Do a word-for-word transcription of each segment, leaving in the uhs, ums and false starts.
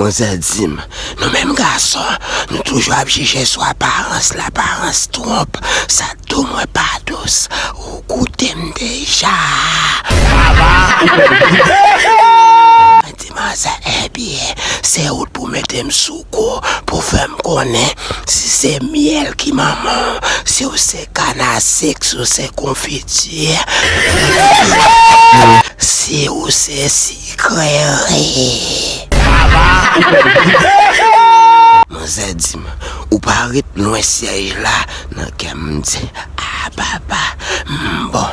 Manzè di m, nou menm gason, nou toujou ap jije sou aparans, laparans twonp, sa dou mwen pa dous, ou koute m deja. Mwen di manzè, ebyen, se ou t pou mete m sou kou, pou fè m konnen si se myèl ki manman w, si w se kann a sik, si w se konfiti, si w se sikreri. Manzè di m, ou pa ret lwen syèj la, nan kè m di, a papa, m bon.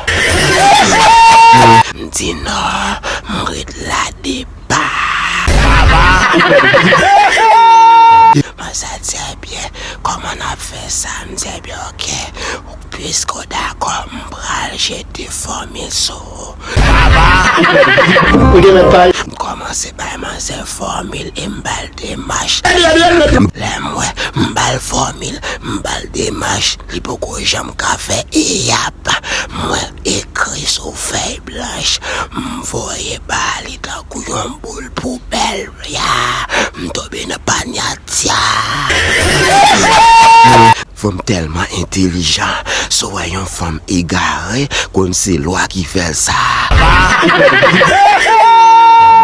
M di non, m ret la depi. Manzè di, ebyen, kòman n ap fè sa? M di, ebyen, oke, piske w dakò, m pral jete fòmil sou ou. M kòmanse bay manzè fòmil e m ba l demach. Lè m wè, m ba l fòmil, m ba l demach, li poko janm ka fè eyap. Mwen ekri sou fèy blanch, m voye ba li tankou yon boul poubèl. Ya, m tonbe nan panyatya. Fò m tèlman entèlijan, si w wè yon fanm egare, konn se lwa ki fè l sa.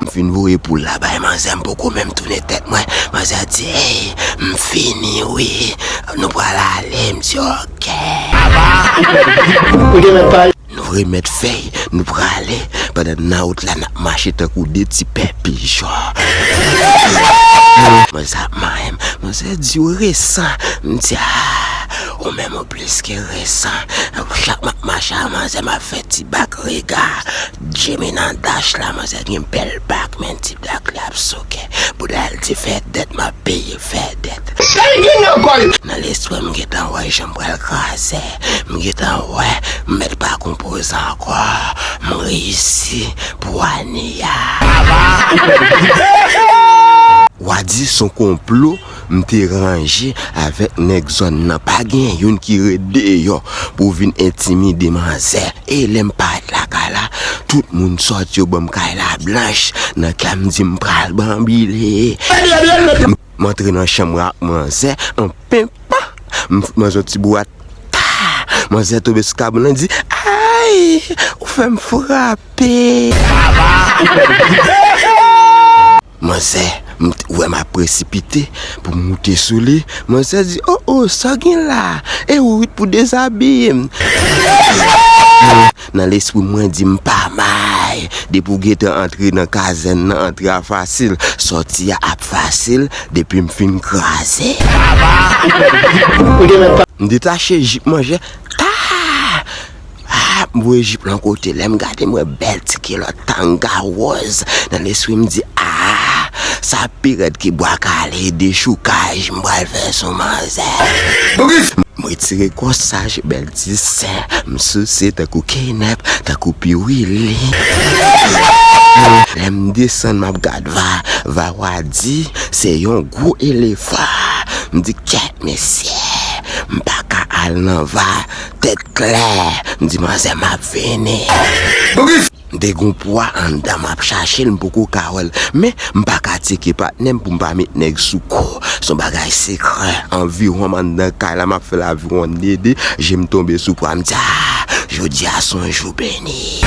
M fin voye poul la bay manzè, m poko menm tounen tèt mwen. Manzè di, ey, m fini wi. Nou pral ale, m di, oke. Nou remèt fèy, nou prale. Pandan n nan wout la, n ap mache tankou de ti pè pijon. Manzè ap manyen m. Manzè di, ou resan. M di, a, ou menm ou plis ke resan. Chak m ap mache a manzè, m ap fè ti bak rega. Jimmy nan dach la, manzè gen bèl bak, men ti bak li ap souke. Bouda l di fè dèt, m ap peye fè dèt. Nan lespri m gentan wè jan m pral kraze. M gentan wè m mèt pa konpoze ankò. M reyisi pou ane a. W a di s on konplo, m te ranje avèk nèg zòn nan. Pa gen youn ki ret deyò pou vin entimide manzè. E lè m parèt lakay la, tout moun sòti yo ban m kay la blanch. Nan kè m di m pral banbile. M antre nan chanm ak manzè, an penpan, m fout manzè yon ti bwat. Ta! Manzè tonbe sou kabon lan, di, ay, ou fè m frape. Manzè, m t-, wè m ap presipite pou m moute sou li. Manzè di, o, o, sa w gen la? E ou wi t pou dezabiye m. Nan lespri mwen di m pa may. Depi w gentan antre nan kazèn nan, antre a fasil, sòti a ap fasil, depi m fin kraze. M detache jip manzè. Ta! Ah, m voye jip lan kote. Lè m gade, m wè bèl ti kilòt tanga wòz. Nan lespri m di, ah, sa pi rèd ke bwa kale, dechoukaj m pral fè sou manzè. M retire kòsaj, bèl ti sen, m souse tankou kenèp, tankou piwili. Lè m desann, m ap gad va, va w a di se yon gwo elefan. M di, kèt mesye, m pa ka al nan va, tèt klè. M di, manzè, m ap vini. M te gon pwa anndan, m ap chache l, m poko ka wè l. Men, m pa ka tcheke patnè m pou m pa met nèg sou kou. S on bagay sekrè. Anviwon m anndan kay la, m ap fè l anviwon de de. Je m tonbe sou pwa, m di, ah, jodi a s on jou beni.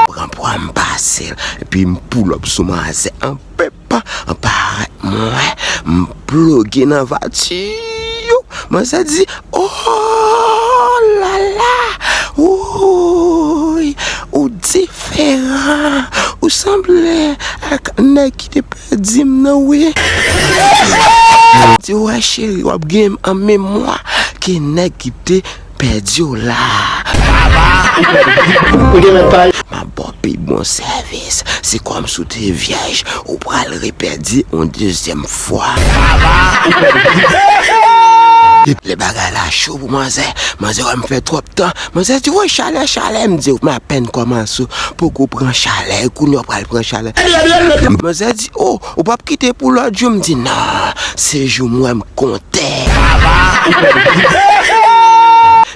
Pran pwa m pase l, epi m pull up sou manzè an pep. An parèt mwen, m ploge nan vati yo. Manzè di, oh la la, wouy, ou diferan, ou sanble ak nèg ki te pèdi m nan wi. Di, wè cheri, w ap gen an memwa ke nèg ki te pèdi w la. M ap ba w pi bon sèvis. Se kòmsi w te vyèj, ou pral repèdi yon dezyèm fwa. Lè bagay la cho pou manzè, manzè wè m fè twòp tan. Manzè di, woy, chalè, chalè. M di, m apèn kòmanse, poko pran chalè, kounye a w pral pran chalè. Manzè di, oh, ou p ap kite pou lòt jou? M di, non, se jou m wè m kontè.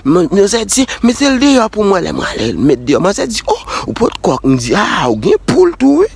Man-, manzè di, mete l deyò pou mwen. Lè m ale, l met deyò. Manzè di, oh, ou pot kòk. M di, ah, ou gen poul tou wi.